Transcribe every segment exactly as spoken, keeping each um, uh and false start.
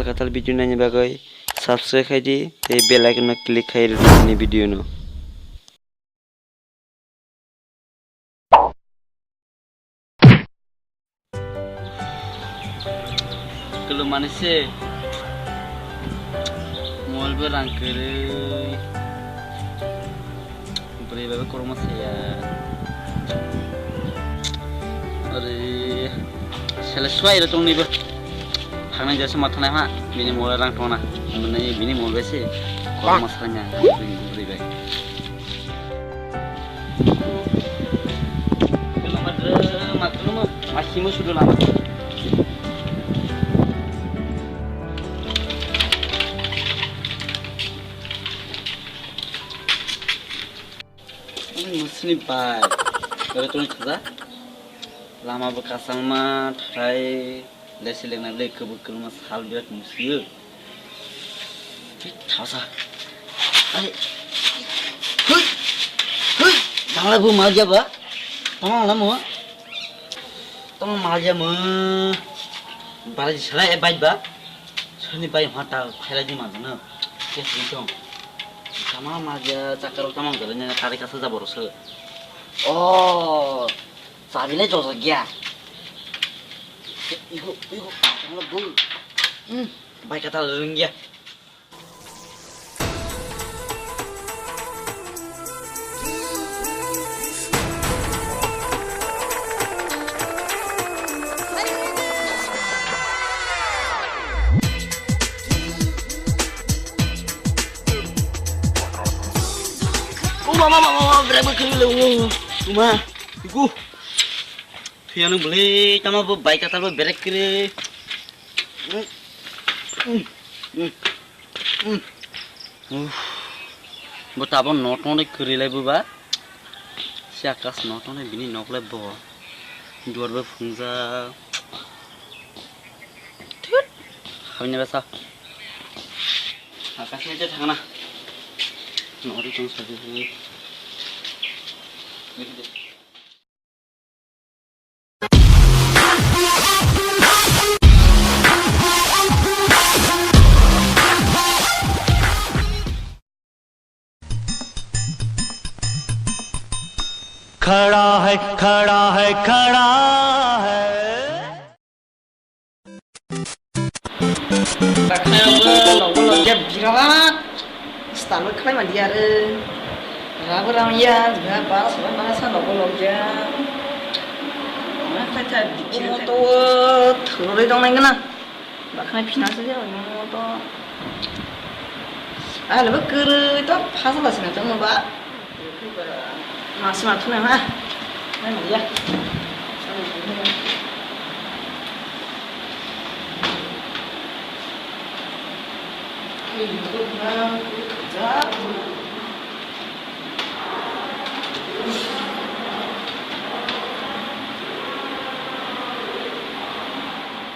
Katal video naini bagwi subscribe khai di tei bell icon no click khai rwdi nini video no. Kwlwmani se mol bo rang kwrwi. Bwrwi bai bo kwrwngma saya. Are, sele swai rw tongni bo. Thangnai jesa ma thangnai ha. Bini mol rang tongna. Bini, bini mol bai se kwrwngma sanya. Bwrwi, bwrwi bai. Kwlwma drwma kwlwma. Ma simo sudu lama. Ani musuni bai. Oro tong khaja. Lama bo kasangma thai lesi lengna le kubuk kulma sal birat musiyo. Thasa. Ai. Hui. Hui. Dangla bu malja ba. Tama lamo. Tong malya mo. Bara di sala e bai ba. Sani bai hata khaila di ma no. Ke sini tong. Tama malya chakar tama gare ne tari kasa ja boro se. Oh. Sabi le jojo gya. Ihu ihu tama bu. Hmm. Bai kata ringya. O mama, mama, mama, brake bo kwrwi le, o, o, ma, iku. Thuyano bwlwi tamo bo bike katal bo brake kwrwi. Uff. Bo tabok no tongnai kwrwi lai bo ba. Si Akash no tongnai bini nok le bo. Duar bo phungjak. Thut. Habini basa. Akash ni je thangna. No ri tong sa. खड़ा है, खड़ा है, खड़ा है। Dakhnai rok bo logo logia birat style khlai mani aro. Rabo rang ya, jega bara sabo bara sa logo logia. Mana khlai ta bichir to thuroi dong nai gana. Dakhnai phina sa ya mo to. Ah, lebo kwrwi to phasa ba sina to mo ba. Masi ma thuna ha. Nai ma ya.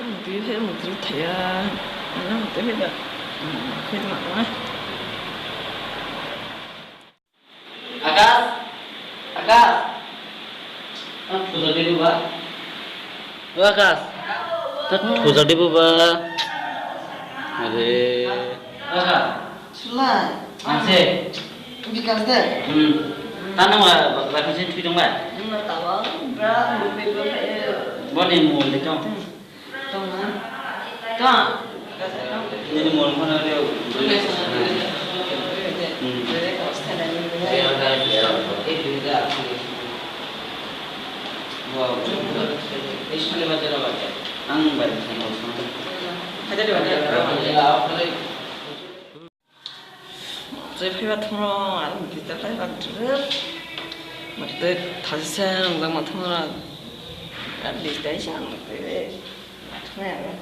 Mukti he mukti thaya. Ana mukti he ba. He ma ma. Akash, Akash. Ang puja dulu ba. O Akash. Tak puja dulu ba. Are. Akash. Sulai. Ase. Bikas de. Hmm. Tano ba ba kasi thui dong ba. Boni mol de tong. Tong na. Tong. Ini mol mana dia? Hmm. Wow. Ini mana baca baca? Ang baca sama sama. Ada di mana? Tei phaiba thwngno ang tei phaiba twrwk. Mwtwi thajisa wngjak ma thwngno. Bish taisa ang tei thwngnai ang.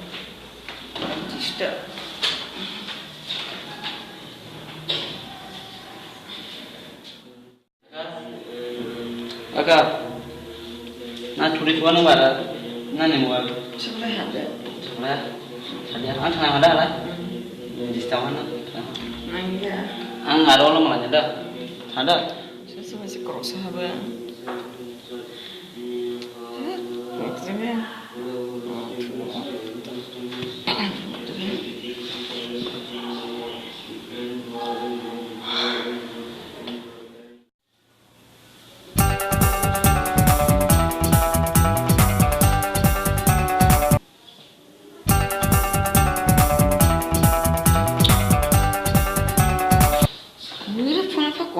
Disturb. Aka, na thuri thua nung bara, na ni mobile. Sebelah ada. Sebelah. Sadia, ang sana ada lah. Di sini mana? Nangya. Ang ada orang mana ada? Ada. Saya masih kerasa apa? Hah? Maksudnya?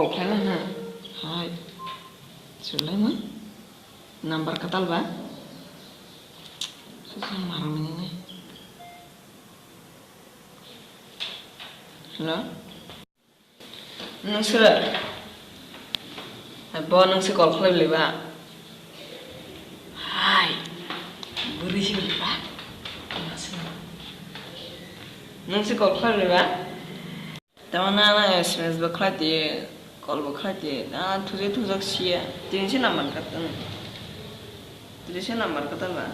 Kok khlaina na. Hai. Sulai ma. Number katal ba. Susang marmini nai. Hello. Nung sir. Bo nung si call khlai ba. Hai. Buri si ba. Nung si call khlai ba. Tamo na na S M S bo khlai di, call bo khlai di, na thujak thujak siya. Tini se number kata. Tini se number kata ba.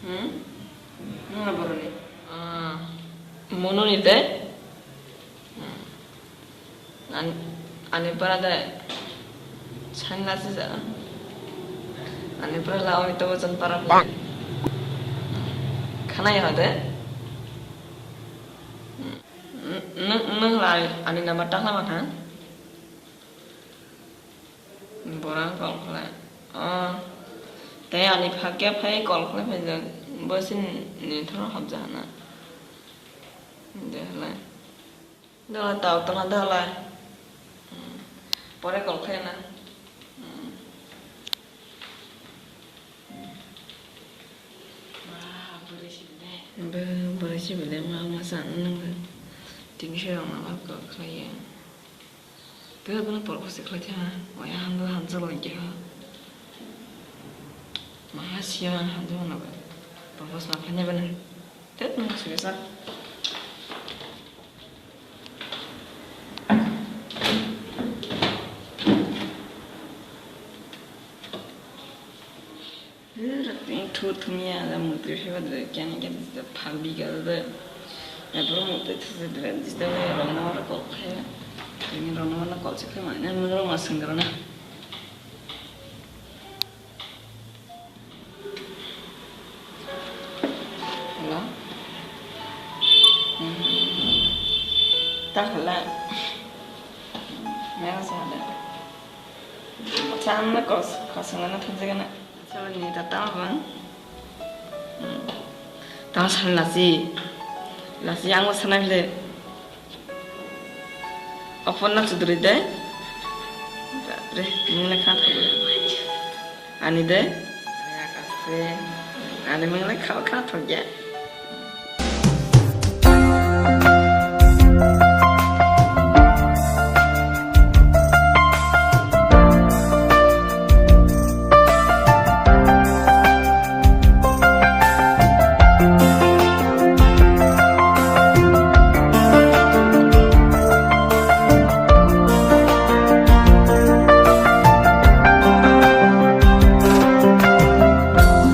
Hmm? Nung na boroni. Ah, mono ni te? Hmm. An-, ani para de. Chan la si ja. Ani para la oi to jan para. Khana ya de. Nung, nung lai ani number ta khlama kha? Borang call khlai. Oh. Tei ani phakya phai call khlai phai jak. Bo sin ni thoro hapja na. De lai. Dala tau tana dala. Hmm. Pore call khlai na. Hmm. Bo, bwrwi sibile ma ma sa nang. Tini se rong ma ba ko khlai ya. Bo bono propose khlai tha. Oya hamdo hamjak lai khe ha. Ma ha siya hamjak na ba. Propose ma khlai na ba na. Tet ma siya sa. Thu thumia da mutri phaiba de kani kani da phal biga da. Epro mutri thusi de disturb ne rong na ora kok khe. Ini rong na ora kok se khe ma ne mun rong ma sing rong na. Hello. Hmm. Ta khala. Mera sa da. Chan na kos kos na thang jega na. Chala ni ta tama bang. Hmm. Tama san lasi. Lasi ang sana bile. Opor na chudri de. Bapre, mung le kha thok. Ani de. Ani mung le kha kha thok ya.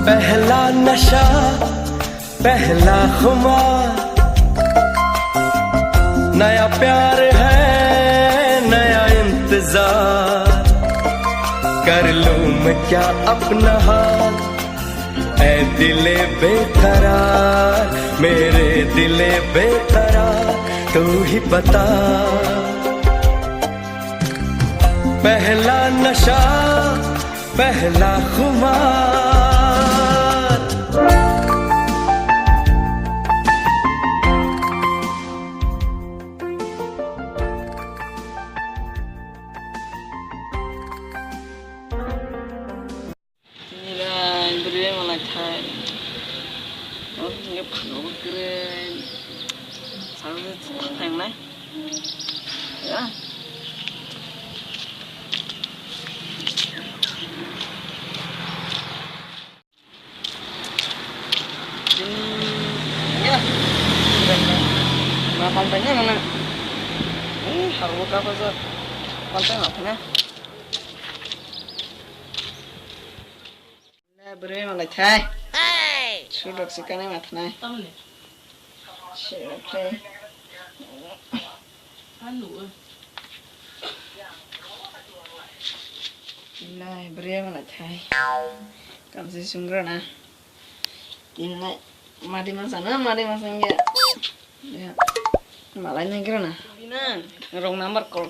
पहला नशा, पहला खुमार, नया प्यार है, नया इंतजार, कर लूं मैं क्या अपना हाल, ऐ दिले बेकरार, मेरे दिले बेकरार, तू ही बता। पहला नशा, पहला खुमार। Nilai bwrwi malai thai. Oro hwnkhe phango kwrwi. Sakhe thang nai. Ya. Ya. Ma paltai na mana. Ini haru ka pa sa. Paltai ma phana. Le bwrwi malai thai. Hey! Sudok si kanai ma thanai. Tamle. Sudok thai. Anu. Lai bwrwi malai thai. Kamsi sungrana. Inna madi ma sana, madi ma sangya. Ya. Malai nai gra na. Bina, wrong number call.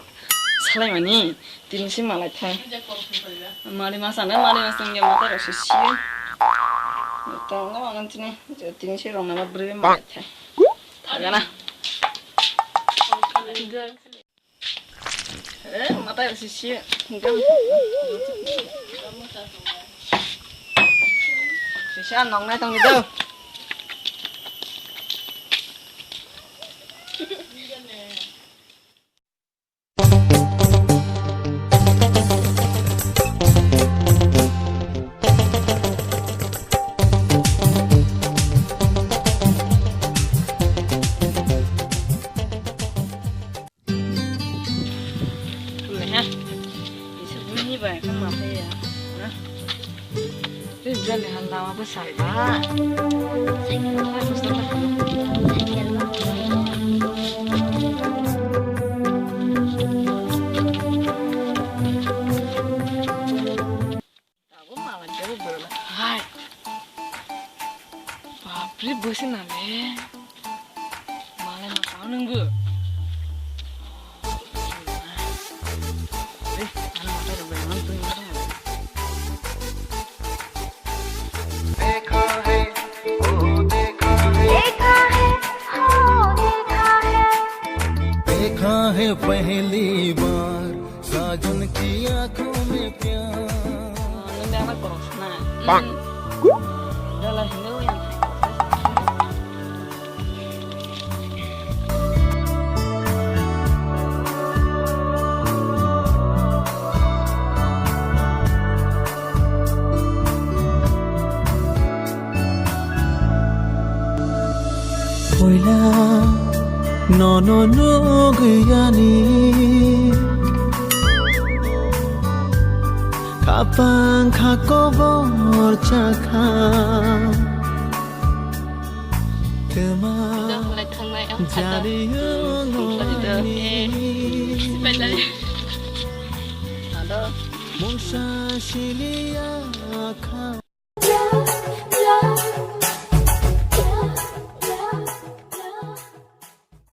Salai mani, tini si malai thai. Madi ma sana, madi ma sangya mata rok si si. Tong na wangan tini, tini si wrong number bwrwi malai thai. Thagana. Eh, mata sisi. Sisi ang nong nai tong gitu. Tule ha. Bisa bunyi ba kan mata ya. Nah. Ini jual ni hal lama besar ba. Abo mala jabo borok hai. Bapre, bosi nale. Mala ma sao nungbu. Eh, ano mata rok bai man tuni. देखा है, ओ देखा है। देखा है, ओ देखा है। देखा है पहली बार। Sajan ki aankhon mein pyaar. Nung de ama koros na. Bang. Dala hinwi yang. Puila nono nugwi ani khapang kha kobor chakha. Twma jari wngwi ani mungsa siliya kha.